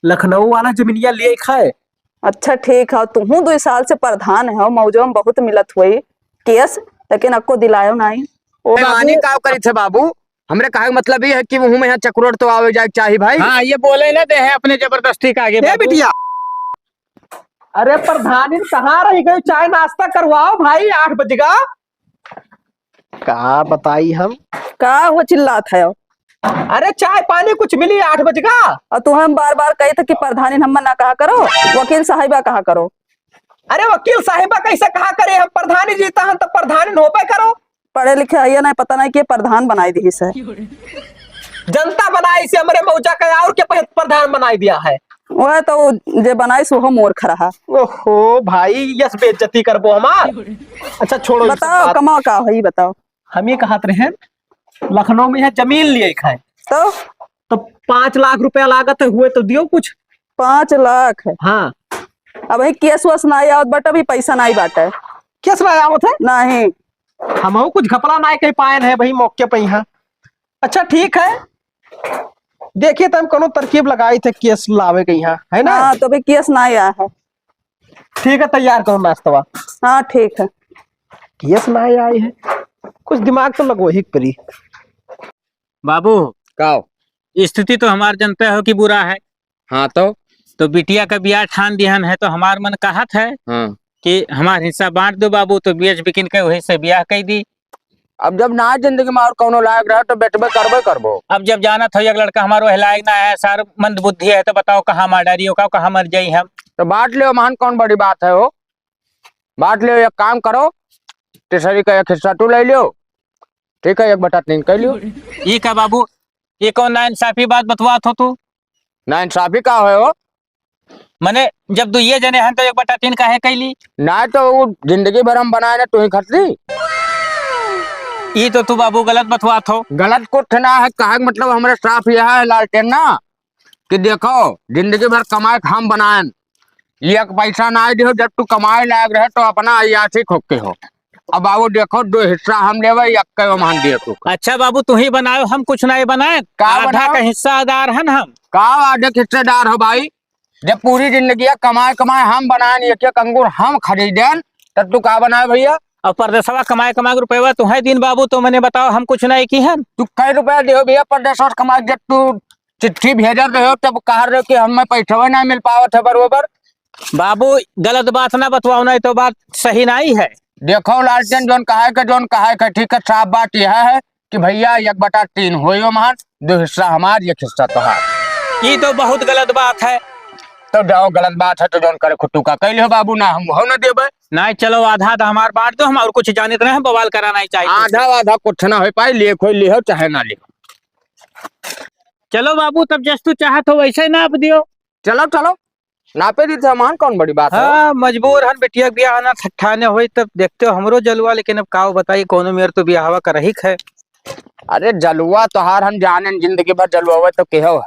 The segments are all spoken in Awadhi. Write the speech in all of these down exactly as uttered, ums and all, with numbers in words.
लखनऊ वाला जमीनिया लिएक है। अच्छा ठीक है, तुहूँ दुइ साल से प्रधान हो, मौजवा में बहुत मिलत हुई केस, लेकिन अक्को दिलायो नाई। ओ बेईमानी बाबू। का करी थे बाबू? हमरे कहे के मतलब ये है कि मुँह में यहाँ चकरोट तो आवे जाए के चाही भाई। हाँ, ये बोले ना दे है अपने जबरदस्ती का आगे ए बाबू। बिटिया, अरे प्रधानी कहाँ रही गई? चाय नाश्ता करवाओ भाई, आठ बजगा। का बताई हम? का हो चिल्लात है? अरे चाय पानी कुछ मिली, आठ बजगा। और तू हम बार बार कही था कि प्रधानी हम ना कहा करो, वकील साहिबा कहा करो। अरे वकील साहिबा कैसे कहा करे? हम प्रधानी जीता हम तो प्रधानी होबे करो। पढ़े लिखे है या नहीं, पता नहीं के प्रधान बनाई दिहिस है। जनता बनाई से हमरे मौजा का और के पह-, प्रधान बनाई दिया है। वह तो जे बनाई सो हो मूर्ख रहा। ओहो भाई, यस बेइज्जती करबो हमार। अच्छा छोड़ो ई सब बताओ, बात। कमाओ का है, ई बताओ। हम ये कहत रहे, लखनऊ में है जमीन लिएक है। तो? तो पाँच लाख रुपया लागत है, हुए तो दियो कुछ। पाँच लाख? हाँ। अब भाई केस वेस नाई आवत बाटे, अभी पैसा नाई बाटे। केस नाई आवत है? नहीं। हमहू कुछ घपला नाई कह पाएन है भाई मौके पे यहाँ। अच्छा ठीक है, देखिए तो हम कोनो तरकीब लगाई थे केस लावे के यहाँ, है ना? हाँ, तो अभी केस नाई आया है। ठीक है, तैयार करो नाश्तवा। हाँ ठीक है। केस नाई आई है, कुछ दिमाग तो लगो ही परी। बाबू, का हो? स्थिति तो हमार जनते हो कि बुरा है। हाँ तो? तो बिटिया का बियाह ठान दिहन है, तो हमार मन कहत है हाँ। कि हमार हिस्सा बाँट दो बाबू, तो बेच बिकिन के वही से बियाह कई दी। अब जब ना जिंदगी में और कौनो लायक रहे, तो बेचबे करबे करबो। अब जब जानत हो एक लड़का हमार वह लायक ना है, सार मंदबुद्धि है, तो बताओ कहाँ मार डारी हो, का, कहाँ मर जाई हम? तो बाँट लियो महान, कौन बड़ी बात है हो? बाँट लियो, एक काम करो, तीसरी का एक हिस्सा तू ले लियो, ठीक है, एक बटा तीन कर लियो। ई का बाबू, ये कौन नाइंसाफी बात बतवात हो तू? नाइंसाफी का है हो? मने जब दुइये जने हन तो एक बटा तीन काहे कैली? ना तो वो जिंदगी भर हम बनाए ना, तू ही खटली। ई तो तू बाबू गलत बतवात हो। गलत कुछ ना है, कहे के मतलब हमरे साफ यह है लालटेन ना, कि देखो, जिंदगी भर कमाए के हम बनाएन, एक पैसा ना दियो, जब तू कमाए लायक रहे तो अपना अय्यासी ठोक के हो। अब बाबू देखो, दो हिस्सा हम लेवे, एक के हम दिए तू। अच्छा बाबू, तू ही बनाओ, हम कुछ नहीं बनाए। का आधा बनाओ? का हिस्सेदार हन हम। का आधे के हिस्सेदार हो भाई? जब पूरी जिंदगी कमाए कमाए हम बनाएन, एक एक अंगूर हम खरीदेन, तब तू का बनाए भैया? अब परदेसवा कमाए कमाए के रुपयवा तुहे दिन बाबू, तो मने बताओ, हम कुछ नहीं किहन। तू कै रुपया दियो भैया परदेसवा से कमाए, जब तू चिट्ठी भेजत रहो तब कहा रहे कि हमें पैसवे ना मिल पावत है बरोबर। बाबू गलत बात ना बतवाओ, नहीं तो बात सही नहीं है। देखो लालटेन, जौन कहे के, जौन कहे के, ठीक है, साफ बात यह है कि भैया एक बटा तीन होयो महान, दो हिस्सा हमार, एक हिस्सा तोहार। ई तो बहुत गलत बात है। तो जाओ, गलत बात है तो जौन करे खुद तू का कैले हो बाबू, ना हम हो ना देबे। नहीं, चलो आधा आधा हमार बाँट दो, हम और कुछ जानित नहीं, हम बवाल कराना ही चाहिए। आधा आधा कुछ ना हो पाई, लिए कोई लिहो चाहे ना लिहो। चलो बाबू, तब जस तू चाहत हो वैसे ही नाप दियो। चलो, चलो, नापे दी थे हमान, कौन बड़ी बात है? हाँ, मजबूर हन, बिटिया के बियाह ना ठठाने होई, तब देखते हो हमरो जलवा, लेकिन अब काव बताई, कौनो मेर तो बियाहवा करही है। अरे जलवा तोहार हम जाने, जिंदगी भर जलवा तो केहो।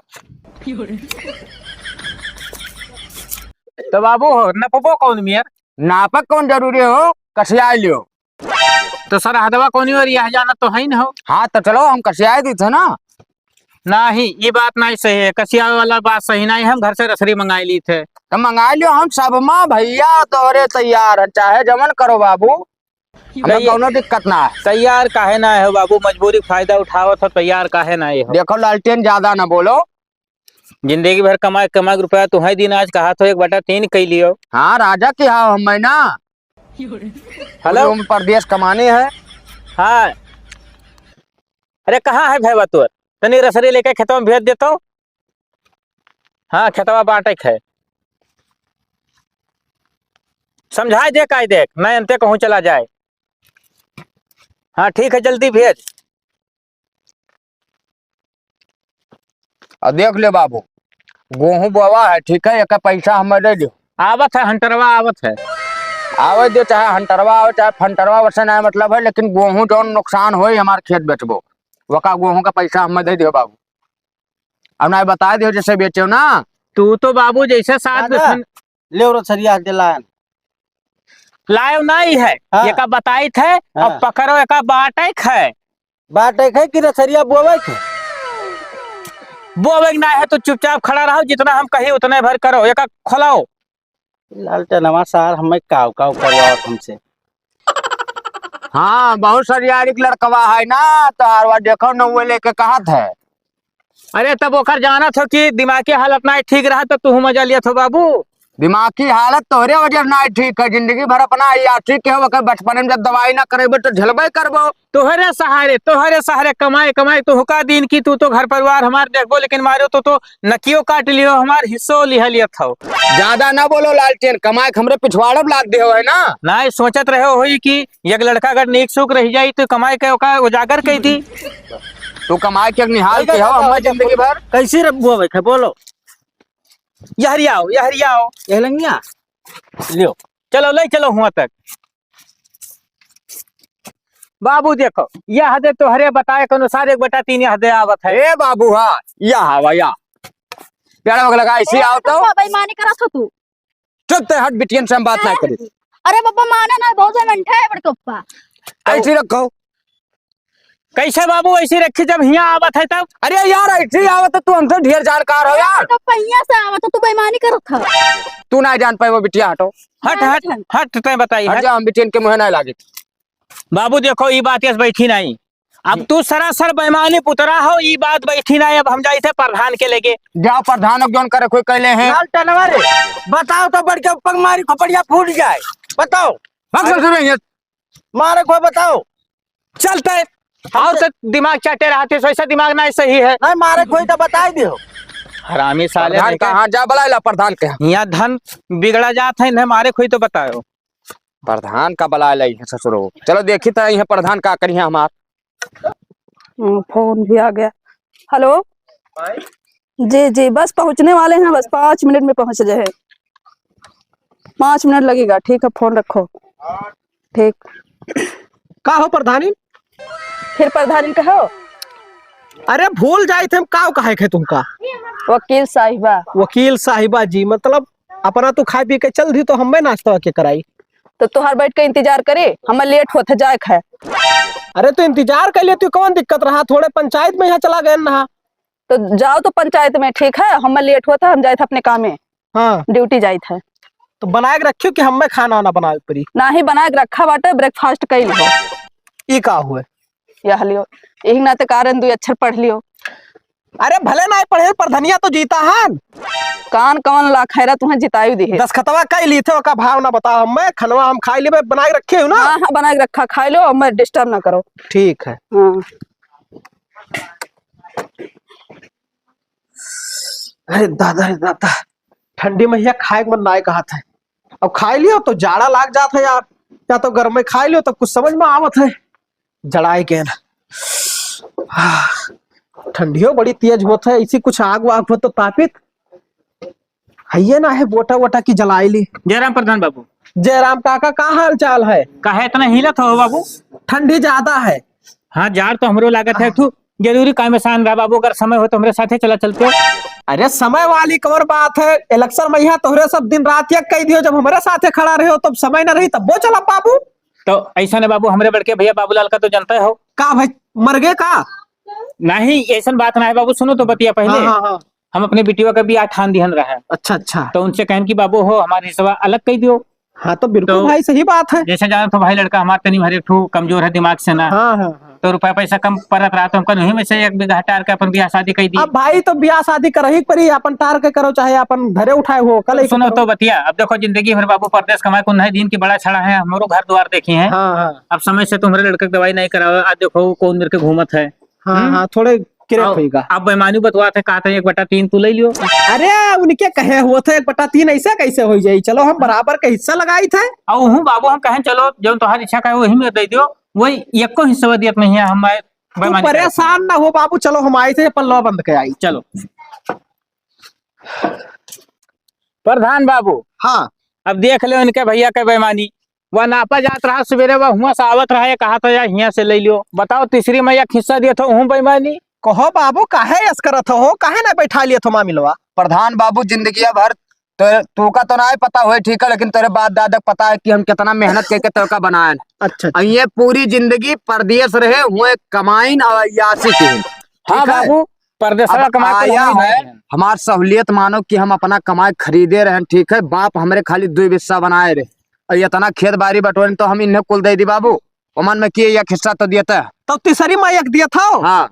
तो बाबू हो, नपबो कौन मेर? नापक कौन जरूरी हो, कसिया लियो। तो सरहदवा कौनी ओर यह जाना तो है न हो। हाँ, तो चलो, हम कसियाए दी थे ना। नहीं, ये बात नहीं सही है, कसियावे वाला बात सही नहीं है, हम घर से रसरी मंगाई ली थे। तो मंगाई लियो, हम सब माँ भैया तोहरे तैयार है, चाहे जमन करो बाबू, हमें तैया-, कौनो दिक्कत ना है। तैयार काहे ना हो बाबू, मजबूरी के फायदा उठावत हो, तैयार काहे ना हो? देखो लालटेन, ज्यादा ना बोलो। जिंदगी भर कमाए, कमाए के रुपया तुहे दिन आज कहा तो एक बटा तीन कई लियो। हाँ, राजा की हाँ हम ना। हेलो। हम परदेस कमाने हैं। हाँ। अरे कहाँ है भैया तोर? तनी रसरी लेके खेतवा में भेज देतो। हाँ, खेतवा बाँटे के है। समझाए दे काई देख, नहीं अंते कहूँ चला जाए। हाँ, ठीक है, जल्दी भेज। आ देख ले बाबू, गोहूँ बोवा है, ठीक है, एका पैसा हमें दे दो। आवत है, हंटरवा आवत है। आवे दे, चाहे हंटरवा आवे, चाहे फंटरवा, वैसे ना मतलब है, लेकिन गोहूँ जौन नुकसान होई हमार खेत बेचबो, वका गोहूँ का पैसा हमें दे दियो बाबू। अब ना बता दियो जैसे बेचो ना। तू तो बाबू जैसे साथ दादा, दुश्मन लेव रसरिया के लायन। लायो नहीं है, हाँ। एका बताइत है, हाँ। अब पकड़ो एका बाटे है। बाटे है कि रसरिया बोवे के? बोवे के ना है तो चुपचाप खड़ा रहो, जितना हम कही उतने भर करो। एका खोलाओ। लालटेनवा सार हमें काव काव करवावत हमसे। हाँ, बहुत सरियारी के लड़कवा है ना, तो आरवा देखो न वो लेके कहत है। अरे तब ओकर जानत हो कि दिमागी हालत ना ठीक रहा तो तू मजा लियत हो बाबू। दिमागी हालत तोहरे वजह ना ठीक है, जिंदगी भर अपना अय्यासी के हो, ओकर बचपन में जब दवाई ना करेबे तो झेलबे करबो। तोहरे सहारे, तोहरे सहारे कमाए कमाए तो हुका दिन की तू तो घर परिवार हमार देखबो, लेकिन मारो तो, तो नकियो काट लियो, हमार हिस्सो लिहा लियत हो। ज्यादा ना बोलो लालटेन, कमाए के हमरे पिछवाड़ब लाद दे हो है ना। ना सोचत रहे होई कि एक लड़का अगर नीक सुख रह जाई तो कमाए के ओका उजागर कर दी। तू कमाए के निहाल के हो हमार जिंदगी भर। कैसी रखबो भाई, बोलो। यहरी आओ, यहरी आओ। यह लंगिया। लियो। चलो, ले चलो हुआ तक। बाबू देखो, यह दे तोहरे बताए के अनुसार एक बटा तीन यह दे आवत है। ए बाबू, हाँ, या हवा, या। प्यारा बगल लगा, ऐसे आओ तो। बप्पा, बेईमानी करत हो तू। चुप ते हट, बिटियन से हम बात ना करी। अरे बप्पा, माने ना, बहुत जन अंठा है बड़के पप्पा। ऐसे रखो। कैसे बाबू ऐसे रखी जब हियाँ आवत है तब? अरे यार, ऐसे ही आवत है, तू हमसे ढेर जानकार हो यार। तो पहिया से आवत है, तू बेईमानी करत है। तू ना जान पाए वो बिटिया, हटो। हट, हट, हट। हट, तैं बताई, हट हट। जा, हम बिटियन के मुँहे ना लागे। बाबू देखो, ई बात यस बैठी नहीं। अब हम्म। तू सरासर बेईमानी पुतरा हो, ई बात बैठी नहीं। अब हम जाई थे प्रधान के लेके। जाओ प्रधान, अब जौन करे कोई कहले हैं। लालटेनवा रे, बताओ तो बड़के पग मारी खोपड़िया फूट जाए। बताओ। भाग ससुर, ये मारे को बताओ। चलते। और तो दिमाग चाटे रहते, वैसा दिमाग नहीं सही है। नहीं, मारे कोई तो बताई दियो। हरामी साले प्रधान नहीं का? कहाँ जा, बुलाए ला प्रधान के। यहाँ धन बिगड़ा जात है, इन्हें मारे कोई तो बताओ। प्रधान का बुलाए लाई है ससुरो। चलो देखी तो यहाँ प्रधान का करिए हमार। हम्म, फोन भी आ गया। हेलो। जी, जी, बस पहुँचने वाले हैं, बस पाँच मिनट में पहुँच रहे हैं। पाँच मिनट लगेगा, ठीक है, फोन रखो। ठीक। का हो प्रधानी? फिर प्रधानी कहो। अरे भूल जाई थे हम, का कहे थे तुमका? वकील साहिबा। वकील साहिबा जी, मतलब अपना तू खाए पी के चल दी तो हमें नाश्ता के कराई। तो तोहार बैठ के इंतजार करे, हमें लेट होत है जाए खाए। अरे तो इंतजार कर ले, तू कौन दिक्कत रहा? थोड़े पंचायत में यहाँ चला गए ना। तो जाओ तो पंचायत में, ठीक है, हमें लेट होत है, हम जाए थे अपने कामे। हाँ। ड्यूटी जाइत है। तो बनाए के रखियो कि हमें खाना वाना बनावे के पड़ी? नाही, बनाए के रखा बाटे, ब्रेकफास्ट कइल हो। ई का हुए? यह लियो, यही नाते कारण दुई अक्षर पढ़ लियो। अरे भले नाही पढ़े, प्रधनिया तो जीता हन। कान कवन लाखैरा तुम्हें जितायु दिहे। दस्तखतवा कइ ली थे, ओका भाव ना बताओ, हमें खनवा हम खाई लेबे, बनाए के रखे हो ना? हाँ, हाँ, बनाए के रखा, खाई लो, हमें डिस्टर्ब ना करो। ठीक है। हाँ। अरे दादा रे दादा, ठंडी में हिया खाए के मन नाय कहत है। अब खाए लियो तो जाड़ा लाग जात है यार, या तो गर्म में खाए लियो तब कुछ समझ में आवत है। जड़ाए के ना। आह, ठंडियो बड़ी तेज होत है, इसी कुछ आग वाग हो तो तापित। हइये ना है, बोटा वोटा की जलाई ली। जयराम प्रधान बाबू। जयराम काका, का हाल चाल है? काहे इतना हिलत हो बाबू? ठंडी ज्यादा है। हाँ, जाड़ तो हमरो लागत है। हाँ। तू जरूरी काम में सान रहा बाबू, अगर समय हो तो हमरे साथे चला चलते। अरे समय वाली कवर बात है, इलेक्शन में यहाँ तोहरे सब दिन रात एक कह दियो, जब हमरे साथे खड़ा रहे हो तब समय न रही तब वो चला बाबू। तो ऐसा न बाबू, हमरे बड़के भैया बाबूलाल का तो जानते हो। का भाई, मर गए का? नहीं, ऐसन बात ना है बाबू, सुनो तो बतिया पहले। हाँ, हाँ, हाँ। हम अपने बिटिया का बियाह ठान दिहन रहे। अच्छा, अच्छा। तो उनसे कहन कि बाबू हो, हमार हिस्सा अलग कइ दियो। हाँ, तो बिल्कुल तो भाई, सही बात है। जैसे जानत हो भाई, लड़का हमार तनी भर एक ठो कमजोर है दिमाग से ना। हाँ, हाँ, हाँ। तो रुपया पैसा कम परत रहा, तो हमका नहीं में से एक बीघा टार के अपन बियाह शादी कइ दी। अब भाई, तो बियाह शादी करही के परी, अपन टार के करो, चाहे अपन घरे उठाए हो, कल तो ही सुनो करो। तो बतिया, अब देखो, जिंदगी भर बाबू परदेस कमाए को नहीं, दिन की बड़ा छड़ा है, हमरो घर द्वार देखी है। हाँ, हाँ। अब समय से तुम्हरे लड़के की दवाई नहीं करावे, आज देखो कौन मेरे के घूमत है। हाँ, हम्म? हाँ, थोड़े किरे अब, होइगा। अब बेईमानी बतवात है, कहत है एक बटा तीन तू ले लियो। अरे, उनके कहे हुआ था एक बटा तीन, ऐसे कैसे हो जाई? चलो, हम बराबर के हिस्सा लगाई थे। अब हूँ बाबू, हम कहें चलो, जो तुम्हारी इच्छा कहे वही में दे दियो, वही एको हिस्सा दियत नहीं है, हम तू बेईमानी करत परेशान ना हो बाबू, चलो हम आए थे, पल्लवा बंद के आई। चलो। प्रधान बाबू। हाँ। अब देख लो इनके भैया के बेईमानी। वह नापा जात रहा सवेरे, वह हुआं से आवत रहा, ये कहा था यार हियां से ले लियो। बताओ, तीसरी में एक हिस्सा दिए थे, हूँ बेईमानी। कहो बाबू, काहे यस करत हो, काहे ना बैठा लिए थो मामिलवा? प्रधान बाबू, जिंदगिया भर तो तू का तो ना पता होए, ठीक है, लेकिन तेरे बाप दादा का पता है कि हम कितना मेहनत करके तोका बनाए। अच्छा, अच्छा। और ये पूरी जिंदगी परदेस रहे हुए, कमाइन और यासी की। हाँ ठीक है। बाबू, परदेसवा अब कमाए कुल आया हमरे है, भाई। हमार सहूलियत मानो कि हम अपना कमाए खरीदे रहन, ठीक है, बाप हमरे खाली दुइ बिस्सा बनाए रहे, और इतना खेत बारी बटोरन तो हम इन्हें कुल दे दी बाबू, ओमन में कि एक हिस्सा तो दियत है। तो तीसरी माँ एक दियत हो? हाँ।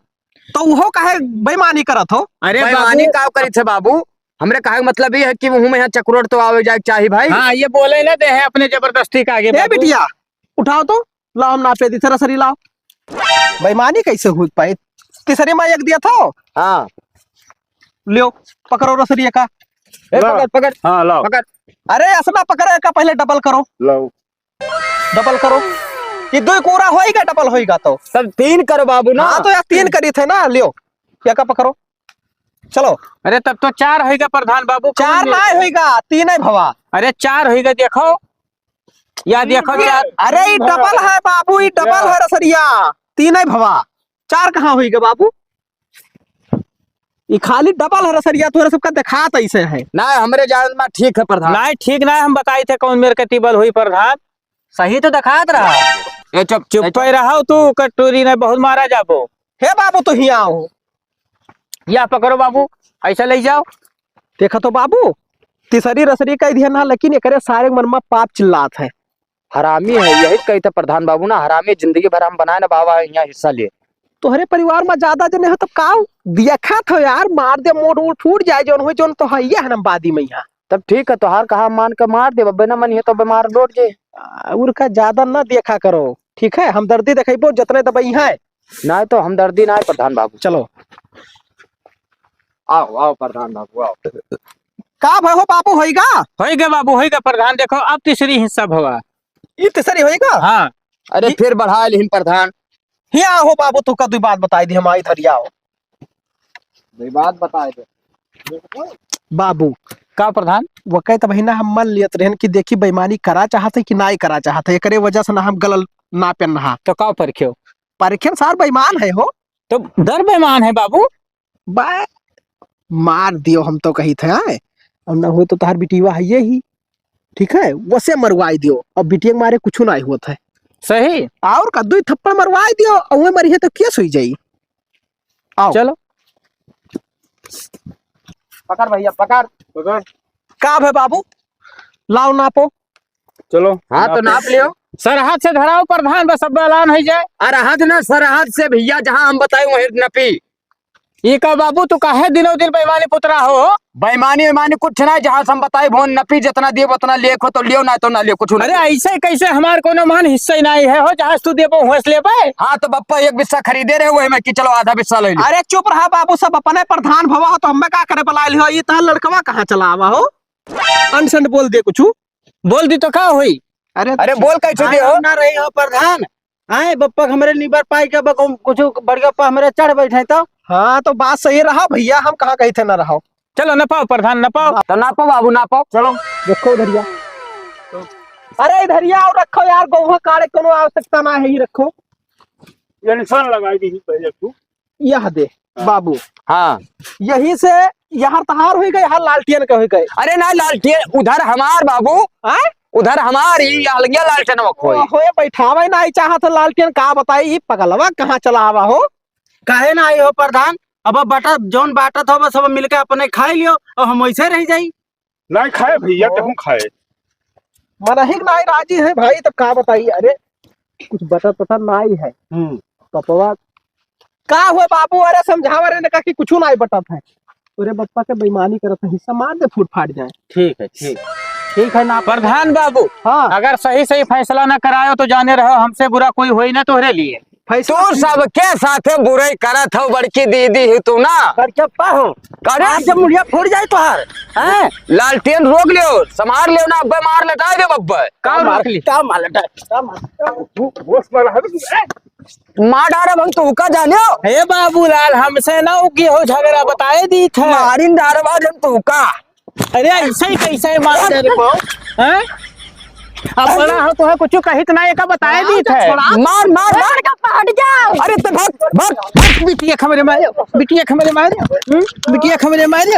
तो उहो काहे बेईमानी करत हो? अरे बेईमानी बाबू। का करी थे बाबू? हमरे कहे के मतलब ये है कि वहू में यहाँ चकरोट तो आवे जाए के चाही भाई। हाँ, ये बोले ना दे है अपने जबरदस्ती का आगे ए बाबू। बिटिया, उठाओ तो, लाओ हम नापे दी, थोड़ा सरी लाओ। बेईमानी कैसे हो पाए? तीसरी माँ एक दिया था। हाँ। लियो, पकड़ो रसरिया का। ए, लाओ। पकड़, पकड़। हाँ, लाओ। पकड़। अरे, ऐसा ना पकड़े का, पहले डबल करो। लाओ। डबल करो। ये दो कोरा होइगा, डबल होइगा तो। तब तीन करो बाबू ना। हाँ, तो यार तीन करी थे ना, लियो। या का पकड़ो। चलो। अरे तब तो चार होइगा प्रधान बाबू, चार कौन ना होइगा, तीन है भवा। अरे चार होइगा, देखो। या देखो ये, चार। अरे ये डबल है बाबू, ये डबल है रसरिया। तीन है भवा। चार कहाँ होइगा बाबू? ये खाली डबल है रसरिया, तोहरे सबका देखात ऐसे है। ना, हमरे जान में ठीक है प्रधान। नहीं, ठीक ना, हम बताई थे कौन मेरे के टिबल हुई प्रधान। सही तो देखात रहा। ए चुप, चुप ए चुप। पे रहो तू, कटोरी ने बहुत मारा जाबो। हे बाबू, तू हियाँ आओ। या पकड़ो बाबू, ऐसा ले जाओ। देखा तो बाबू, तीसरी रसरी कह दिया ना, लेकिन एकरे सारे मन में पाप चिल्लात है। हरामी है, यही तो कही थे प्रधान बाबू ना, हरामी जिंदगी भर हम बनाए ना बाबा, यहाँ हिस्सा लिए। तोहरे परिवार में ज्यादा जने हो तब का दिया खात हो यार, मार दे, मोड़ उड़ फूट जाए, जौन हो जौन तो है, ये हनम बादी में यहाँ। तब ठीक है, तोहार कहा मान के मार दे, अबे ना मन है तो बीमार लौट जे। आ, उनका ज्यादा ना देखा करो, ठीक है? हमदर्दी देखेबो, जतने दबाई है। ना तो हमदर्दी ना है प्रधान बाबू। चलो। आओ, आओ प्रधान बाबू, आओ। का भय हो बाबू, होइगा? होइगा बाबू, होइगा प्रधान, देखो अब तीसरी हिस्सा भवा। ई तीसरी होइगा? हाँ। अरे ई फिर बढ़ा लिहिन प्रधान। हिया हो बाबू, तू का दुई बात बताई दी, हम आई धरिया हो। दुई बात बताई दे। बाबू। का प्रधान? वो कहे तब ही ना हम मन लियत रहन कि देखी बेईमानी करा चाहत है कि नाई करा चाहत है, एकरे वजह से ना हम गलल ना पेन रहा। तो का परख्यो? परखेन सार बेईमान है हो। तो डर बेईमान है बाबू। बा-, मार दियो हम तो कही थे, आए? और ना हो तो तोहार बिटिया है यही, ठीक है? वसे मरवाई दियो, अब बिटिया के मारे कुछ ना होत है। सही। और का दुई थप्पड़ मरवाई दियो, और वो मरी है तो केस हुई जाई। आओ। चलो। पकड़ भैया, पकड़। पकड़। का भे बाबू? लाओ नापो। चलो, हाँ, तो नापो। नाप लियो। सरहद से धराओ प्रधान, बस अब ऐलान है जाए। अरहद ना सरहद से भैया, जहाँ हम बताए वहीं नपी। ई का बाबू, तू काहे दिनों दिन बेईमानी पुतरा हो? बेईमानी, बेईमानी कुछ ना, जहाँ से हम बताए भोन नपी, जितना दियो उतना लियो, को तो लियो, ना तो ना लियो, कुछ ना। अरे ऐसे कैसे, हमार कोनो मान हिस्सा ही नहीं है हो, जहाँ से तू देबो हुआ से लेबे। हाँ, तो बप्पा एक बिस्सा खरीदे रहे हुए में कि चलो आधा बिस्सा ले लो। अरे चुप रहा बाबू, सब अपने प्रधान भवा हो तो हमें का करे बुलाए लियो, ये तहार लड़कवा कहाँ चला आवा हो? अनसंड बोल दे कुछ। बोल दी तो का होई? अरे अरे बोल कैसे दे हो? ना रही हो प्रधान, आए बप्पा के हमरे निबर पाई के बक-, कुछ बढ़िया पा हमरे चढ़ बैठे तो। हाँ, तो बात सही रहा भैया, हम कहाँ कही थे ना रहो। चलो नपाओ प्रधान, नपाओ। तो नापो बाबू, नापो। चलो। देखो धरिया। अरे धरिया और रखो यार, गोहा काढ़े कोनो आवश्यकता ना है, ही रखो। ये निशान लगाई दी पहले तू। यह दे हाँ। बाबू। हाँ। यही से यहाँ तहार हुई गए, यहाँ लालटियन के हुई गए। अरे ना, लालटियन उधर हमार बाबू। आय? उधर हमारी, यहाँ लगिया लालटेन वखोई। ओहो, ये बैठावे ना ही चाहत लालटेन, का बताई, ई पगलवा कहाँ चला आवा हो? काहे ना आई हो प्रधान? अब बटा, जौन बाटत हो, बस अब मिलके अपने खाई लियो, अब हम वैसे रह जाई। नहीं खाए भैया, कहूँ खाए। मनहिक नहीं राजी है भाई, तब का बताई? अरे, कुछ बटत पटत नहीं है। हम्म। पपवा का हुआ बाबू? अरे, समझावा रे, ने कहा कि कुछ नहीं बटत है। अरे, बप्पा के बेईमानी करत है, हिस्सा मार दे, फूट फाट जाए। ठीक है, ठीक। ठीक है ना प्रधान बाबू। हाँ। अगर सही सही फैसला ना करायो तो जाने रहो, हमसे बुरा कोई होई ना तोहरे लिए। फैसला तू ठीक है। सबके साथे बुराई करत हो, बड़की दीदी ही तू ना। बड़के पा हो। करे? आज जब मुड़िया फूट जाए तोहार, हैं? लालटेन रोक लियो, संभार लियो ना, अब्बे मार लटाए दे बब्बे। का मार, रोक ली? का मार लटाए? का मार? वो, वो मार है। मार डारे भंग तू का जाने हो? हे बाबूलाल, हमसे ना उगी हो झगड़ा, बताए दी थे। मारिन डारे बाजन तू का। अरे ऐसे ही कैसे मार दे रे को? हैं? अब बड़ा हो तो है, कुछ कहित ना, एका बताए दी थे। छोड़ा। मार, मार, मार। हट जाओ। अरे तो भाग, भाग, भाग, बिटिया खमरे मारे, बिटिया खमरे मारे, हम्म? बिटिया खमरे मारे।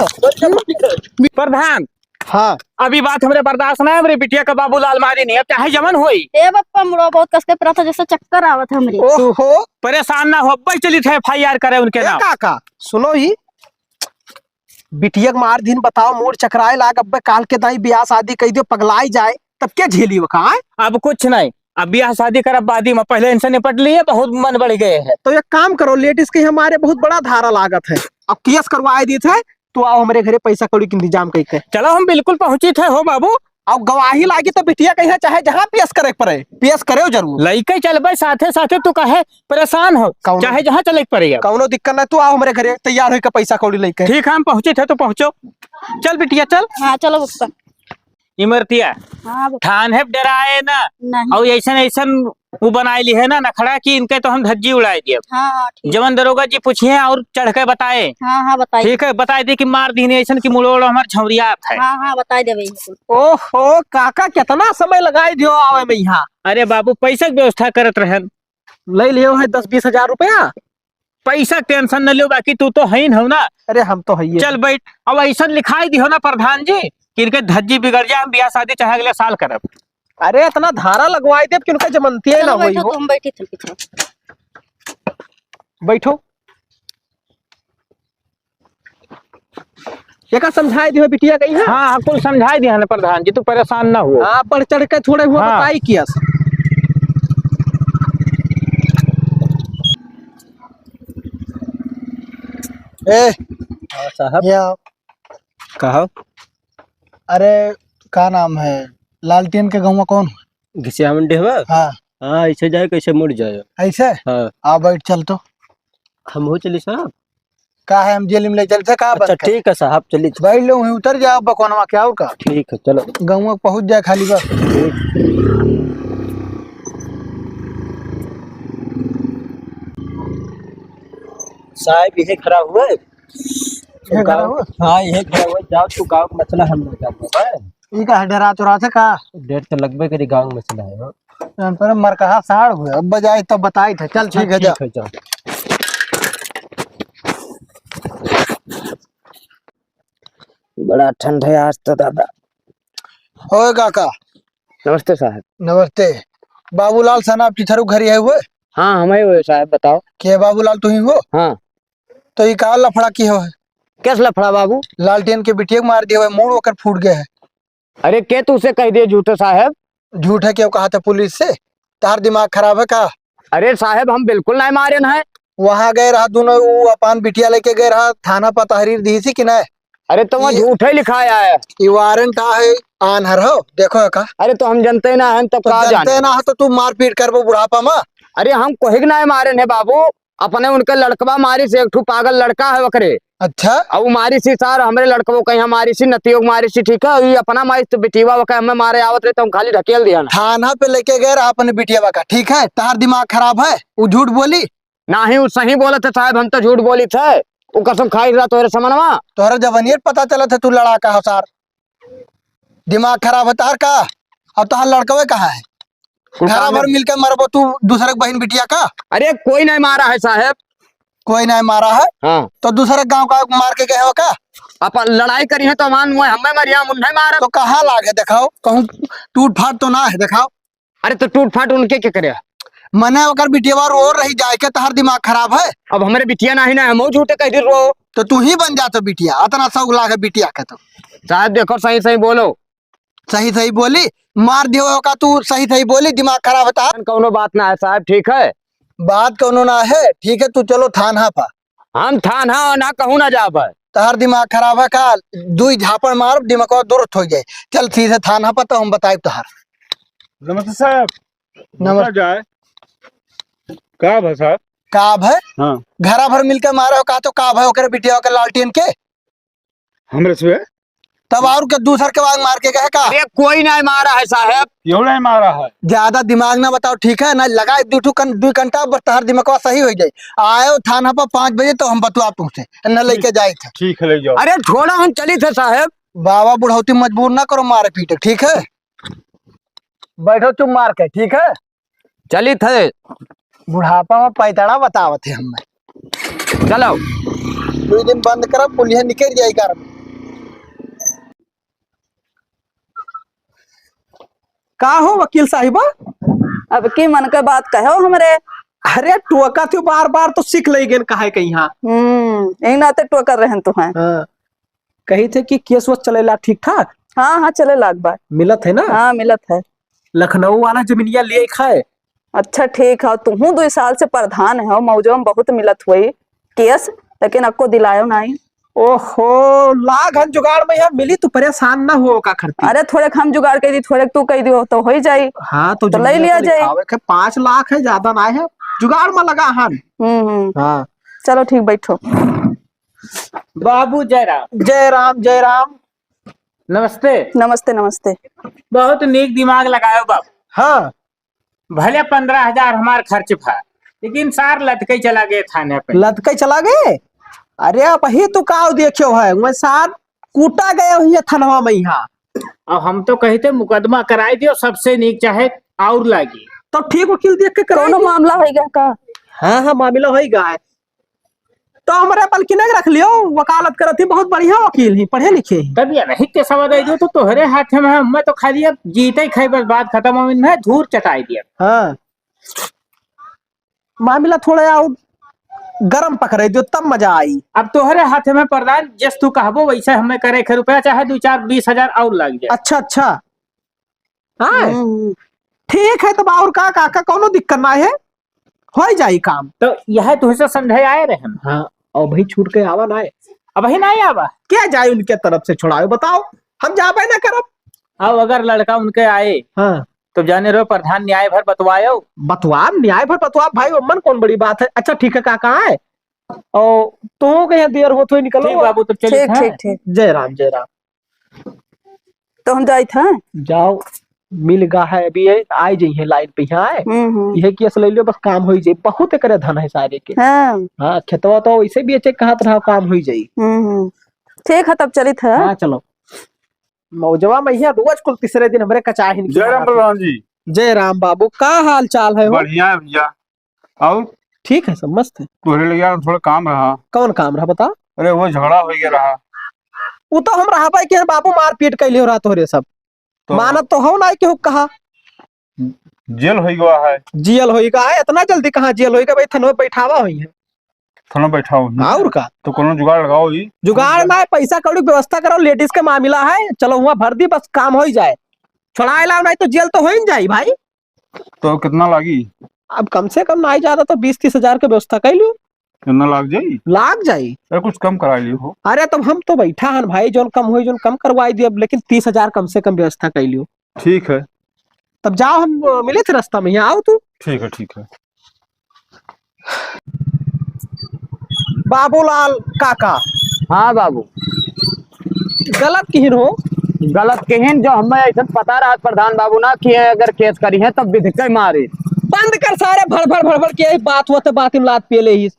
प्रधान, हाँ। अभी बात हमरे बर्दाश्त ना है, हमरे बिटिया का बाबूलाल मारिन है, अब चाहे जवन होई। ए बप्पा, मुड़वा बहुत कस के पिरात है, जैसे चक्कर आवत है हमरे। ओहो। परेशान ना हो, अब्बे चलित है F I R करे उनके ए नाम। काका, सुनो ही, बिटिया के मार दिन बताओ, मूड चकराए लाग, अब्बे काल के दाई बियाह शादी कइ दियो, पगलाई जाए, तब के झेली वो का, आय? अब कुछ नहीं, अब बियाह शादी करब बादी में, पहले इनसे निपट लिए, बहुत मन बढ़ गए है। तो एक काम करो, ladies के हमारे बहुत बड़ा धारा लागत है, अब case करवाए दीत है, तो आओ हमरे घरे पैसा कौड़ी के इंतजाम कइके। चलो, हम बिल्कुल पहुँचित है हो बाबू। अब गवाही लागी तो बिटिया कहिया चाहे जहाँ पेश करे के पड़े, पेश करेउ जरूर। लइके चलबे साथे साथे, तू काहे परेशान हो, कौनो चाहे जहाँ चले के पड़े अब। कौनो दिक्कत ना, तू आओ हमरे घरे तैयार होइके पैसा कौड़ी लइके। ठीक है, हम पहुँचित है तो पहुँचो। चल बिटिया चल। हाँ, चलो बप्पा। इमरतिया, हाँ, बप्पा। थान है डराए ना। नहीं। और ऐसन, ऐसन वो बनाए ली है ना नखड़ा कि इनके तो हम धज्जी उड़ाए दिए। हाँ, हाँ, ठीक। जवन दरोगा जी पूछिए और चढ़ के बताए। हाँ, हाँ, बताइए। ठीक है, बताए दी कि मार दीने ऐसन कि मुड़ो उड़ो हमार झौरिया आप है। हाँ, हाँ, बताए देबे इनको। ओहो, काका कितना समय लगाए दियो आवे में यहाँ। अरे बाबू, पैसा के व्यवस्था करत रहन। ले लियो है दस बीस हजार रुपया। पैसा के tension न लियो, बाकी तू तो हईन हो ना। अरे हम तो हइये। चल बैठ, अब ऐसन लिखाई दिहो ना प्रधान जी कि इनके धज्जी बिगड़ जाए, हम बियाह शादी चाहे अगले साल करब। अरे इतना धारा लगवाई देब कि उनका जमनतिये ना चलो होई बैठो, हो। तुम बैठी थे पीछे। बैठो। एका समझाए दिहो बिटिया कहीं है? हाँ, हाँ, कुल समझाए दिया ना प्रधान जी, तू परेशान ना हो। हाँ, बढ़ चढ़ के थोड़े हुआ हाँ। बताई कियस। ए, हाँ, साहब। या। कहो। अरे, का नाम है? लालटेन के गौवा कौन है? घिसियावन डेहवा? हाँ। हाँ, ऐसे जाए, कैसे मुड़ जाए। ऐसे? हाँ। आ, बैठ, चल तो। हम हो चली साहब। का है, हम जेल में ले चलते का अच्छा, बंद कर? ठीक है साहब, चली। बैठ लो, वहीं उतर जाओ बकोनवा के, और का? ठीक है, चलो। गौवा पहुँच जाए खाली बस। ठीक। साहब, यही खड़ा हुआ है। यही खड़ा हुआ? हाँ, यही खड़ा हुआ। जाओ, तू गाँव का मसला हम ना जानो, हैं? ई का है, डरात उरात है का? डर तो लगबे करी, गाँव का मसला है, हो। जान पर मर कहा साढ़ हुए, अब बजाए तो बताई थे। चल, ठीक है, ठीक जा। है, जा। बड़ा ठंड है आज तो दादा। ओए काका। नमस्ते साहब। नमस्ते। बाबूलाल सना आपकी थरू घरी है हुए? हाँ, हम ही हुए साहब, बताओ। के बाबूलाल तू ही हो? हाँ। तो ये का लफड़ा की हो है? कैस लफड़ा बाबू? लालटेन के बिटिया के मार दिया है, मूड़ ओकर फूट गया है। अरे के तू से कह दिए झूठे साहब? झूठे क्यों कहा था पुलिस से? तार दिमाग खराब है का? अरे साहब, हम बिल्कुल नहीं मारेन है। वहाँ गए रहा दोनों, वो अपन बिटिया लेके गए रहा थाना पर तहरीर दी थी कि नहीं? अरे तो वहाँ ये झूठे लिखाया है। ये वारंट आ है, आन हर हो, देखो का। अरे तो हम जनते ना हैं, तब तो का जनते जाने? ना हो तो तू मारपीट करबो बुढ़ापा में। अरे हम कोई के नहीं मारेन है बाबू, अपने उनके लड़कवा मारिस, एक ठू पागल लड़का है ओकरे। अच्छा। अउ मारिस ही सार, हमरे लड़कवो कहीं मारिस ही, नतियो के मारिस ही, ठीक है? ई अपना मारिस तो बिटिया ओके हमें मारे आवत रहे तो हम खाली ढकेल दिया ना। थाना पे लेके गए रहा अपने बिटिया का, ठीक है? तार दिमाग खराब है, वो झूठ बोली? नाही, वो सही बोलत है साहब, हम तो झूठ बोलित है। वो कसम खाई रहा तोहरे समनवा। तोहरे जवानियत पता चलत है, तू लड़ाका हो सार। दिमाग खराब है तार का? अब तोहार लड़कवे कहाँ है? कुल घरा काम भर में मिलके मरबो तू दूसरे के बहिन बिटिया का? अरे कोई नहीं मारा है साहब। कोई नहीं मारा है? हाँ। तो दूसरे गांव का मार के गए हो का? अपन लड़ाई करी है तो मान हुए हमें मरिया, हम उन्हें मारा। तो कहाँ लाग है दिखाओ, कहूँ टूट फाट तो ना है दिखाओ। अरे तो टूट फाट उनके के करे? मने ओकर बिटिया रो रही जाए के, तहार दिमाग खराब है? अब हमरे बिटिया नाही ना, हमहू झूठे कह दी रो। तो तू ही बन जा तो बिटिया, अतना शौक लागे बिटिया के तो। साहब देखो, सही सही बोलो। सही सही बोली, मार दियो का तू, सही सही बोली, दिमाग खराब है तहार। कौनो बात ना है साहब, ठीक है? बात कौनो ना है, ठीक है, तू चलो थाना पर। हम थाना ना कहूँ ना जाब। तहार दिमाग खराब है का? दुई झापड़ मारब, दिमागवा दुरुस्त हो जाए। चल सीधे थाना पर तो हम बताइब तहार। नमस्ते साहब। नमस्ते। रुका जाए। का भा साहब? का भा? हाँ। घरा भर मिलके मारे हो का तो का भा ओकरे बिटिया के लालटेन के? हमरे से? तब और के दूसर के वांग मार के गए का? अरे कोई नहीं मारा है साहब। क्यों नहीं मारा है? ज्यादा दिमाग ना बताओ, ठीक है ना? लगाए दू ठू कन-, दू घंटा बस तहार दिमागवा सही हो जाए। आयो थाना पर पाँच बजे तो हम बतवा तुमसे, न लेके जाए थे। ठीक है, ले जाओ। अरे छोड़ो, हम चली थे साहब। बाबा बुढ़ौती मजबूर ना करो मारे पीटे, ठीक है? बैठो चुप मार के, ठीक है? चली थे। बुढ़ापा में पैतड़ा बतावत है हमें। चलो। दो दिन बंद करब, पुलिया निकल जाई घर में। का हो वकील साहिबा? अब की मन के बात कहो हमरे। अरे टोका थी बार बार तो सीख ले गेन कहे कहीं। हम्म, यही नाते टोकर रहन तो हैं। हाँ। कही थे कि केस वस चलेला ठीक ठाक? हाँ, हाँ, चले लाग बा। मिलत है ना? हाँ, मिलत है। लखनऊ वाला जमीनिया लिए खाए। अच्छा, ठीक है, तुहूँ दो साल से प्रधान हो, मौजवा में बहुत मिलत हुई केस, लेकिन अक्को दिलायो नाई। ओहो, लाग हन जुगाड़ में यहाँ मिली, तू परेशान ना हो का करती। अरे, थोड़े हम जुगाड़ कर दी, थोड़े तू कर दियो, तो हो ही जाई। हाँ, तो तो ले जमीनिया लिया तो जाए। लिखावे के पाँच लाख है, ज्यादा ना है, जुगाड़ में लगा हन। हम्म, हम्म। हाँ। चलो, ठीक, बैठो। बाबू जयराम। जय राम, जय राम। नमस्ते। नमस्ते, नमस्ते। बहुत नीक दिमाग लगायो बाबू। हाँ। भले पन्द्रह हजार हमार खर्च भा, लेकिन सार लटके चला गए थाने पे। लटके चला गए? अरे, अब ही तू का देखियो है, वह सार कूटा गए हुए थनवा में यहाँ। अब हम तो कही थे मुकदमा कराई दियो, सबसे नीक चाहे और लागी। तो ठीक वकील देख के कराई कौनो दियो। मामला होइगा का? हाँ, हाँ, मामला होइगा है। तो हमरे बल्कि नहीं रख लियो, वकालत करत ही, बहुत बढ़िया वकील ही, पढ़े लिखे ही। तब ये नहीं के सवा दे दियो, तो तोहरे हाथ में है, मैं तो खाली अब जीते ही खाई, बस बात खत्म हो, इन्हें धूर चटाई दिया। हाँ, मामला थोड़ा और गरम पकड़े दियो, तब मजा आई। अब तोहरे हाथ में प्रधान, जस तू कहबो वैसे हमें करे के, रुपया चाहे दो चार बीस हजार और लग जाए। अच्छा, अच्छा। हाँ, हम्म। ठीक है, तब और का, का, का कौनो दिक्कत ना है, हो ही जाई काम। तो यह तुझसे समझे आए रहे हम। हाँ, और भाई छूट के आवा ना है। अब ही ना आवा। क्या जाए उनके तरफ से छुड़ावे, बताओ, हम जाबे ना करब। अब अगर लड़का उनके आए, हाँ। तो जाने रहो प्रधान न्याय भर बतवायो। बतवा, न्याय भर बतवा भाई, ओमन कौन बड़ी बात है। अच्छा ठीक है, का, का है? और तो के यहाँ देर होत हुई निकलो। ठीक बाबू, तब चलित ठीक, हैं। ठीक, ठीक। जय राम, जय राम। तो हम जाइत हैं। जाओ, मिल गा है अभी, ये आइ जइहैं लाइन पे यहाँ आए। हम्म, हम्म। यह केस ले लियो, बस काम होई जाई। बहुत एकरे धन है सारे के। हाँ। हाँ, खेतवा तो वैसे बेचे कहत रहा, काम होई जाई। हम्म, हम्म। ठीक है, तब चलित है। हाँ, चलो। मौजवा में यहाँ रोज कुल तीसरे दिन हमरे कचाहिन की जय राम बनाती। प्रधान जी। जय राम बाबू, का हाल चाल है हो? बढ़िया है भैया। और? ठीक है, सब मस्त है। तोहरे लगे यार थोड़ा काम रहा। कौन काम रहा बता? अरे वो झगड़ा हो गया रहा। वो तो हम रहा भाई कि हम बाबू मारपीट कैले हो रहा तोहरे सब। तो मानत तो हो ना कि हो कहा। जेल हो गया है। जेल हो गया है, इतना जल्दी कहाँ जेल हो गया भाई, थनवे बैठावा हुई है। थनवे बैठावा हुई है। और का? तो कोनो जुगाड़ लगाओ ही। जुगाड़ ना है, पैसा कौड़ी व्यवस्था करो, लेडीज के मामला है, चलो हुआ भर दी, बस काम हो ही जाए। छुड़ाए लाओ, नहीं तो जेल तो हो ही जाई भाई। तो कितना लागी? अब कम से कम नाई ज्यादा तो बीस तीस हजार के व्यवस्था कर लियो। कितना लाग जाई? लाग जाई। अरे कुछ कम करा लियो हो। अरे तब हम तो बैठा हन भाई, जोन कम होई, जोन कम करवाई दियो, लेकिन तीस हजार कम से कम व्यवस्था कर लियो। ठीक है। तब जाओ, हम, अ, मिले थे रास्ता में, यहाँ आओ तू। ठीक है, ठीक है। बाबूलाल काका। हाँ बाबू। गलत किहिन हो? गलत किहिन, जो हमें ऐसा पता रहा प्रधान बाबू ना कि अगर केस करी है तब विध के मारे। बंद कर सारे भड़ भड़ भड़ भड़ के यही बात हुआ तो बात में लात पिए ले ही।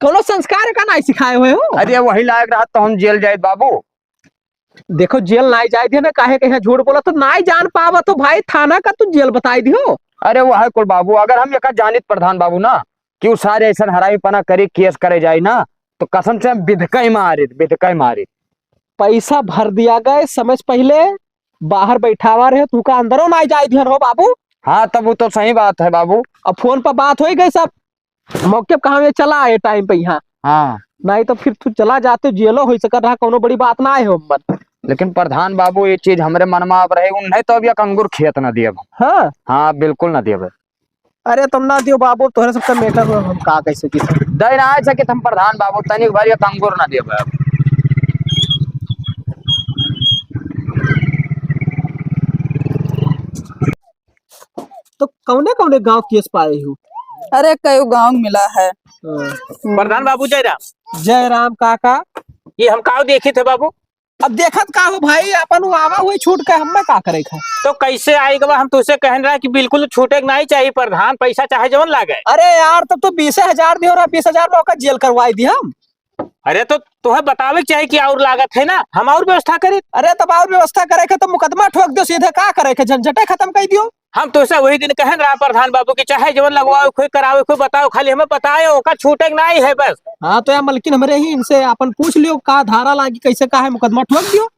कौनो संस्कार का नाई सिखाए हुए हो? अरे वही लायक रहा तो हम जेल जाए बाबू। देखो जेल नाई जाए दियो ना, काहे के यहाँ झूठ बोला तो नाई जान पावा तो भाई थाना का तू जेल बताई दियो। अरे वो है कुल बाबू, अगर हम एका जानित प्रधान बाबू ना कि उ सारे ऐसन हरामी पना करी, केस करे जाई ना, तो कसम से हम बिधकई मारित, बिधकई मारित। पैसा भर दिया गए समय से पहले, बाहर बैठावा रहे, तू का अंदरों नाई जाए दिहन हो बाबू। हाँ, तब वो तो सही बात है बाबू। अब फोन पर बात हो ही गई सब, मौके पे कहाँ में चला आए टाइम पे यहाँ। हाँ। नहीं तो फिर तू चला जाते जेलो हो सकत रहा, कोनो बड़ी बात ना आए हो मन। लेकिन प्रधान बाबू, ये चीज हमरे मन में अब रहे, उन्हें तो अब एक अंगूर खेत ना दियब। हाँ। हाँ, बिल्कुल ना दियब। अरे तुम ना दियो बाबू, तोहरे सबका मैटर हो, हम का कैसे किसे दे ना आए सके तुम प्रधान बाबू, तनिक भर एक अंगूर ना दियब। तो कौने कौने गांव केस पाए हो? अरे कई गांव मिला है। हाँ। प्रधान बाबू जय राम। जय राम काका। ये हम काव देखी थे बाबू? अब देखत का हो भाई, अपन वो आवा हुई छूट के हमें का करे थे? तो कैसे आएगा बा? हम तुझसे कहन रहा कि बिल्कुल छूटे के नहीं चाहिए प्रधान, पैसा चाहे जवन लागे। अरे यार, तब तो बीसे हजार दियो रहा, बीस हजार में ओकर जेल करवाई दी हम। अरे तो तुम्हें बतावे के चाही कि और लागत है ना, हम और व्यवस्था करी। अरे तब और व्यवस्था करे के तो मुकदमा ठोक दियो सीधे, का करे के झंझटे खत्म कर दियो। हम तो से वही दिन कहन रहा प्रधान बाबू कि चाहे जवन लगवाओ, कोई कराओ, कोई बताओ, खाली हमें बताओ, ओका छूटे के नहीं है बस। हाँ तो यार मलकिन हमरे ही इनसे अपन पूछ लियो का धारा लागी, कैसे का है, मुकदमा ठोक दियो।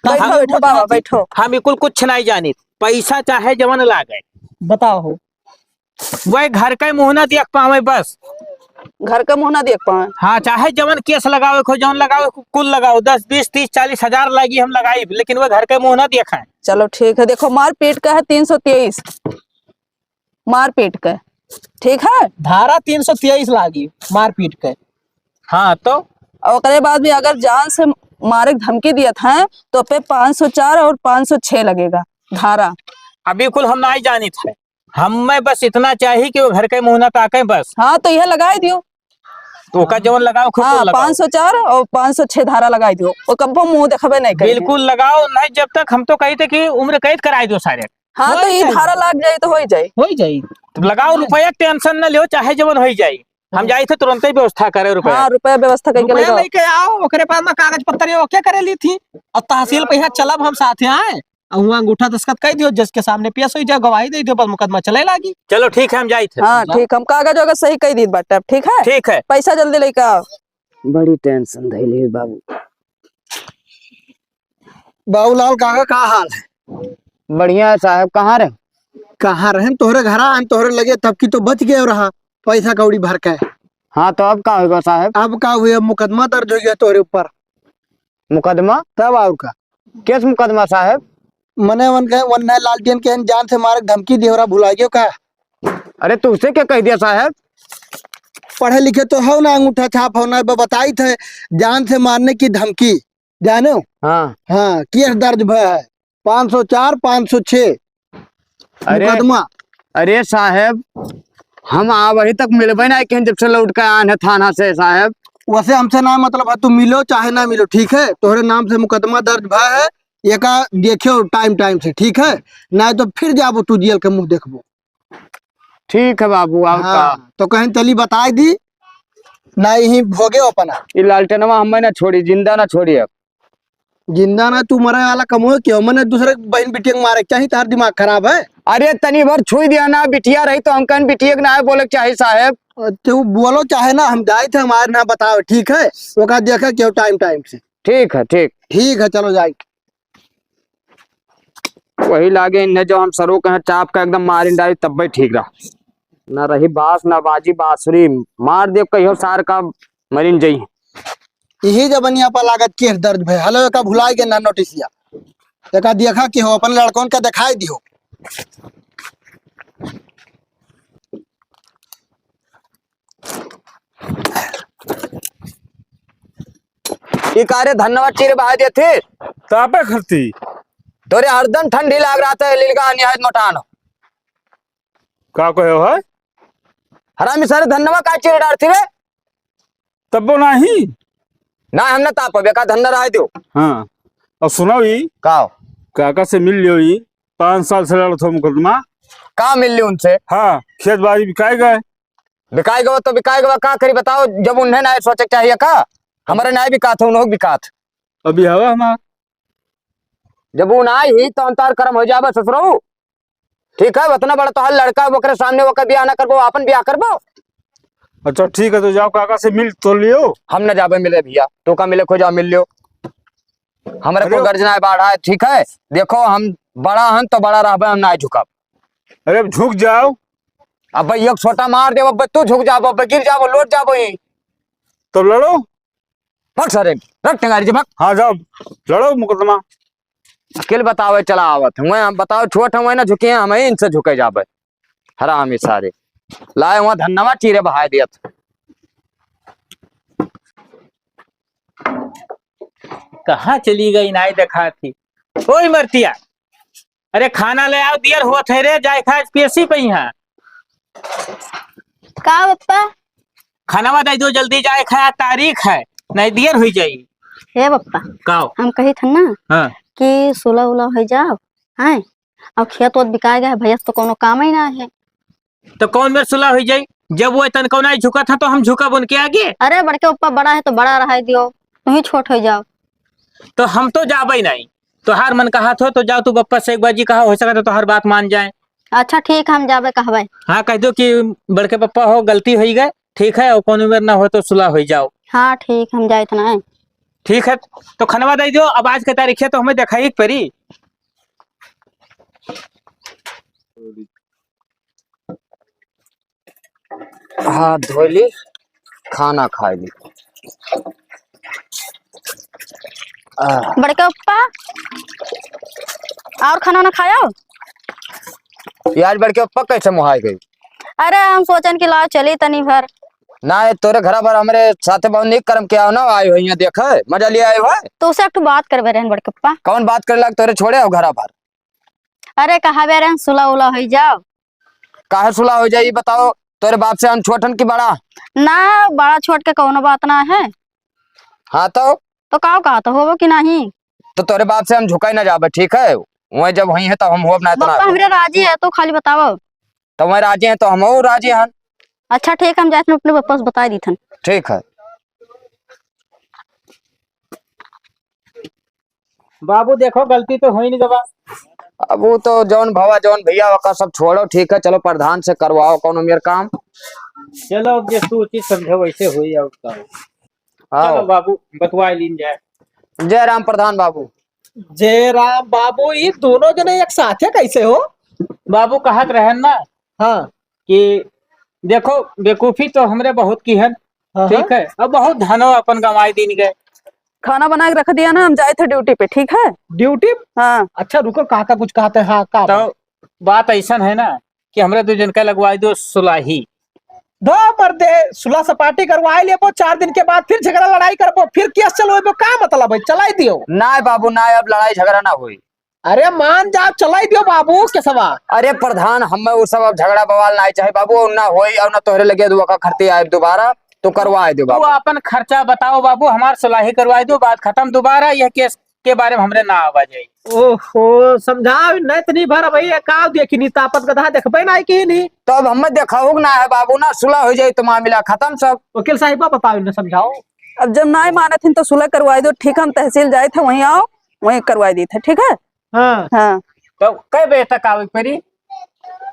बैठो, हम बैठो बाबा, बैठो। हम ई कुल कुछ नाहीं जानित। पैसा चाहे जवन लागे। बताओ हो। वह घर के मुँह ना देख पावे बस। घर के मुँह ना देख पावे। हाँ, चाहे जवन केस लगावे को, जवन लगावे को, कुल लगाओ, दस, बीस, तीस, चालीस हजार लागी, हम लगाई, लेकिन वह घर के मुँह ना देखे। चलो ठीक है, देखो मारपीट का है तीन सौ तेईस। मारपीट के, ठीक है? धारा तीन सौ तेईस लागी मारपीट के। हाँ, तो? और ओकरे बाद भी अगर जान से मारे के धमकी दियत हैं, तो पे पाँच सौ चार और पाँच सौ छह लगेगा धारा। अभी कुल हम नाहीं जानित है, हमें बस इतना चाहिए कि वो घर के मुँह ना ताके बस। हाँ, तो यह लगाई दियो। तो ओका जवन लगाओ, खूब हाँ, लगाओ। पाँच सौ चार और पाँच सौ छह धारा लगाई दियो, वो कब्बो मुँह देखबे नहीं करी। बिल्कुल लगाओ, नहीं जब तक हम तो कही थे कि उम्र कैद कराई दो सारे। हाँ, तो होई ई जाई। धारा लाग जाई तो होई जाई। होई जाई। तो लगाओ, रुपया के tension न लियो, चाहे जवन होई जाई। हम हम्म। जाई थे तुरंते व्यवस्था करे रुपया। हाँ, रुपया व्यवस्था करके रुपया लगाओ। लेके आओ, ओकरे पास में कागज पत्तर ये OK करे ली थी। और तहसील पे यहाँ चलब हम साथे आए, और हुआँ अंगूठा दस्तखत कर दियो, जज के सामने पेश होई जाए, गवाही दे दियो, बस मुकदमा चले लागी। चलो ठीक है, हम जाई थे। हाँ, ठीक, हम कागज वागज सही कर दी बाटे, ठीक है? ठीक है। पैसा जल्दी लेके आओ। बड़ी tension धइले बाबू। बाबूलाल काका, का हाल है? बढ़िया है साहब, कहाँ रहे? कहाँ रहे? तोहरे घर आन, तोहरे लगे, तब की तो बच गए रहा, पैसा कौड़ी भर के। हाँ, तो अब का होगा साहब? अब का हुए? अब मुकदमा दर्ज हो गया तोहरे ऊपर। मुकदमा? तब और का? केस मुकदमा साहब? मने वन के, वन है लालटेन के जान से मारे के धमकी दियो रहा, भुला गयो का? अरे, तुझसे क्या कह दिया साहब? पढ़े लिखे तो हो ना, अंगूठा छाप हो ना, ब-, बताई थे, जान से मारने की धमकी। जानो? हाँ। हाँ, केस दर्ज भय है, पाँच सौ चार, पाँच सौ छह अरे, मुकदमा। अरे साहब, हम आवही तक मिलबे ना किहन जब से लौट के आन है थाना से साहब। वैसे हमसे ना मतलब है, तू मिलो चाहे ना मिलो, ठीक है? तोहरे नाम से मुकदमा दर्ज भय है, एका देखियो time time से, ठीक है? ना तो फिर जाबो तू जेल के मुँह देखबो। ठीक है बाबू, और हाँ, का? तो कहीं चली बताई दी, ना यही भोगे अपना। ई लालटेनवा हमें ना छोड़ी, जिंदा ना छोड़ी अब। जिंदा ना, तू मरे वाला कम हो क्यों? मने दूसरे बहन बिटिया के मारे के चाही, तार दिमाग खराब है। अरे तनी भर छुई दिया ना, बिटिया रही तो हम कहन बिटिया के ना बोले के चाही साहेब। तू बोलो चाहे ना, हम जाए थे, हमारे ना बताओ, ठीक है? ओका देखा क्यों time time से। ठीक है, ठीक। ठीक है, चलो जाए। वही लागे इन्हें जो हम सरो के चाप का एकदम मारिन डाली तब भी ठीक रहा। ना रही बास, ना बाजी बांसुरी, मार दे कहियो सार का मरिन जई। यही जबनिया पर लागत केस दर्ज भय। हेलो, एका भुलाए के ना नोटिसिया। एका देखा कि हो, अपन लड़कन का दिखाई दियो। ई का रे धन्यवाद चिरे बहाय देथे? तापे खरती। तोरे हरदम ठंडी लाग रहा था, लिलगा निहायत मोटान। का कहे हो है? हरामी सारे धन्यवाद का चिरे डारथी रे? तब्बो नाही। ना, हम ना तापबे, का धंधा रहा दियो। हाँ। और सुनो ई। का? काका से मिल लियो ई। पाँच साल से लड़त हो मुकदमा। का मिल लियो उनसे? हाँ, खेत बाड़ी बिकाए गए। बिकाए गवा तो बिकाए गवा, का करी बताओ, जब उन्हें ना सोचे के चाहिए का? हमारे ना बिकात हो, उन्हों बिकात। अभी हवा हमार। जब वो ना आई ही तो अंतार कर्म हो जावे ससुरऊ। ठीक है, उतना बड़ा तो हर लड़का, ओकरे सामने ओकर बियाह ना करबो, आपन बियाह करबो। अच्छा ठीक है, तो जाओ काका से मिल तो लियो। हम ना जाबे मिले भैया, तो का मिले खो जाओ, मिल लियो। हमरे अरे को गर्जना है, बाढ़ा है, ठीक है। देखो हम बड़ा हन तो बड़ा रहबे, हम ना झुकब। अरे अब झुक जाओ। अब भाई एक छोटा मार दे, अब तू झुक जाबो, अब गिर जाबो, लोट जाबो ही। तो लड़ो। भाग सारे, रख टंगारी जी, भाग। हाँ जाओ, लड़ो मुकदमा। अकेले बतावे चला आवत। हुए हम बताओ छोट हुए ना झुके हैं, हम इनसे झुके जाबे। हरामी सारे। लाए हुआ धन्यवाद चीरे बहाय दियत। कहाँ चली गई नाई देखा थी। ओए मरतिया, अरे खाना ले आओ, दियर होत है रे, जाए खाए पेशी पे यहाँ। का पप्पा? खानावा दे दो जल्दी, जाए खाए, तारीख है, नहीं दियर हुई जाई। हे पप्पा, काओ? हम कही था ना हाँ। कि सुलह उलह हो जाओ, हैं? अब खेत वोत बिकाए गए, भैया से तो कोनो काम ही ना है। तो कौन मेर सुलह हुई जाई? जब वो तन कौन आई झुका था तो हम झुकब उनके आगे। अरे बड़के पप्पा बड़ा है तो बड़ा रहा दियो, तू ही छोट हो जाओ। तो हम तो जाबे नहीं, तोहार मन कहा थो तो जाओ, तू बप्पा से एक बार जी कहा, हो सका तो तोहार बात मान जाए। अच्छा ठीक, हम जाबे कहबे। हाँ कह दो कि बड़के पप्पा हो गलती हो गए, ठीक है, और कोनो मेर ना हो तो सुलह हो जाओ। हाँ ठीक, हम जाए इतना है। ठीक है, तो खनवा दइ दियो। अब आज के तारीख है तो हमें देखाई के परी। हाथ धोइ ली, खाना खाइ ली। आह। बड़के पप्पा, और खाना ना खायो? ये आज बड़के पप्पा कैसे मोहाइ गई? अरे, हम सोचन कि लाओ चली तनी भर। ना, ये तोरे घरा भर हमरे साथे बहुत नीक करम किया हो ना, आए हो यहाँ देखे, मजा लिया आए हो। तो उसे एक ठो बात करबे रहन बड़के पप्पा। कौन बात करे लाग तोरे छोड़े हो घरा भर? अरे, कहा बे रहन सुला उला होइ जाओ। काहे सुला होइ जाई, ई बताओ, तोरे बाप से हम छोटन कि बड़ा? ना, बड़ा छोट के कौनो बात ना है। हाँ तो? तो काव कहा तो होबो कि नहीं? तो तोरे बाप से हम झुकाई ना जाबे, ठीक है? वहीं जब होई है तब हम होब, ना तो ना बप्पा होब। हमरे राजी है, तो खाली बताओ। तो वहीं राजी है तो हम राजी हन। अच्छा ठीक है, हम जात अपने बप्पा से बताइ दीथन। ठीक है। बाबू देखो, गलती तो होई नहीं गवा। अब वो तो जौन भवा, जौन भैया ओका सब छोड़ो, ठीक है, चलो प्रधान से करवाओ कौनो मेर काम। चलो, अब जैसे उचित समझो वैसे होई, और का। आओ। चलो बाबू, बतवाइ लीन जाए। जय राम प्रधान बाबू। जय राम बाबू, ये दोनों जने एक साथे कैसे हो? बाबू कहत रहन ना, हाँ। कि देखो, बेवकूफी तो हमरे बहुत किहन, हाँ, ठीक हाँ। है, अब बहुत धनो अपन गंवाई दीन गए। खाना बना के रख दिया ना, हम जाए थे ड्यूटी पे, ठीक है? ड्यूटी? हाँ। अच्छा रुको, काका कुछ कहते हैं, हाँ, का तो बात? बात ऐसन है ना कि हमरे दो जन का लगवाई दो सुलाही। दो मर्दे, सुलह सपाटी करवाई लेबो, चार दिन के बाद फिर झगड़ा लड़ाई करबो, फिर केस चलवेबो, का मतलब है? चलाई दियो। ना बाबू ना, अब लड़ाई झगड़ा ना होई। अरे मान जाओ, चलाई दियो बाबू, केसवा। अरे प्रधान, हमें वो सब अब झगड़ा बवाल ना चाहे बाबू, और ना होई, और ना तोहरे लगे दुआ का खर्चे आए दोबारा, तो करवाए दो तू बाबू। अपन खर्चा बताओ बाबू, हमार सुलाही करवाए दो, बात खत्म। दोबारा यह केस के बारे में हमरे ना आवा जाई। ओहो, समझाओ, नहीं इतनी भर भैया, का देखी नहीं, तापत गधा देखबे ना कि नहीं। तो अब हमें देखाओ ना है बाबू, ना सुलह हो जाई तो मामला खत्म सब। वकील साहिबा बताओ, इन्हें समझाओ। अब जब नाहीं मानत हिन तो सुलह करवाई दो, ठीक है, हम तहसील जाए थे, वहीं आओ, वहीं करवाई दी थे, ठीक है? हाँ। हाँ। तो कै बजे तक आवे के पड़ी?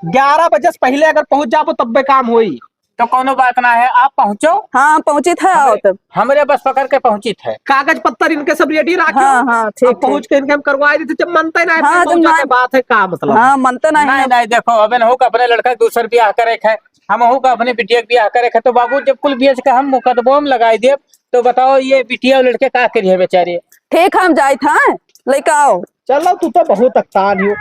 ग्यारह बजे से पहिले अगर पहुँच जाबो तब्बे काम होई। तो कौनो बात ना है, आप पहुँचो। हाँ, हम पहुँचित है, आओ हमरे, तब। हमरे बस पकड़ के पहुँचित है। कागज पत्तर इनके सब ready राखियो। हाँ, हाँ, ठीक, अब पहुँच ठीक। के इनके हम करवाई देते, जब मनते ना है, हाँ, फिर जब पहुँचा ना के बात है, का मतलब? हाँ, मनते ना है। नहीं, नहीं, देखो, अब इनहू का अपने लड़का के दूसर बियाह करे के है, हमहू का अपने बिटिया के बियाह करे के है, तो बाबू जब कुल बेच के हम मुकदमो में लगाई देब, तो बताओ ये बिटिया और लड़के का करिए बेचारे? ठीक है, हम जाइत हैं, लइका आओ। चलो, तू तो बहुत अकसान हो।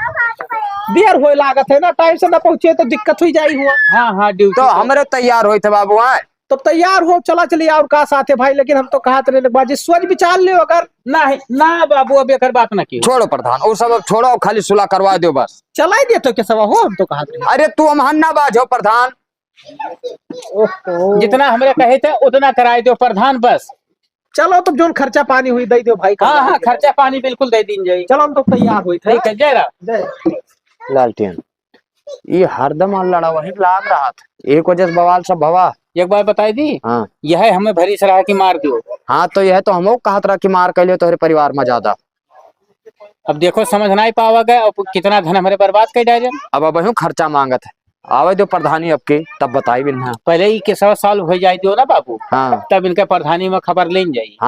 देर होए लागत है ना, time से ना पहुँचे तो दिक्कत हुई जाई हुआ। हाँ, हाँ, duty तो पे। हमरे तैयार होइत है बाबू, हाँ। तो तैयार हो, चला चली और का साथ है भाई, लेकिन हम तो कहत रहे बाजी सोच विचार लियो अगर। नहीं, ना बाबू, अब एकर बात ना कियो। छोड़ो प्रधान, वो सब अब छोड़ो, खाली सुलह करवा दो बस। चलाई देतो केसवा हो, हम तो कहत रहे। अरे तू हमहन ना बाझो प्रधान। ओहो। जितना हमरे कहे थे उतना कराए दो प्रधान बस। चलो, तो जोन खर्चा पानी हुई, दे दो भाई, हाँ, करवा हाँ, दो। खर्चा पानी बिल्कुल दे दीन जाई। चलो, हम तो तैयार हुई थे। ठीक है, जय राम। जय। लालटेन, ये हरदम लड़ावही लाग रहा था, एक वजह से बवाल सब भवा। एक बात बताई दी, हाँ। यह हमें भरी सराह की मार दियो। हाँ, तो यह तो हमहू कहत रहा कि मार कैले तोहरे परिवार में ज्यादा। अब देखो, समझ नाहीं पावा गए, अब कितना धन हमरे बर्बाद कर डाले। अब, अब यूं खर्चा मांगत है, आवे दो प्रधानी अब के, तब बताई बिन्हा। पहले ही केसवा solve हो जाए दियो ना बाबू, हाँ। तब इनके प्रधानी में खबर लेन जाई। हाँ।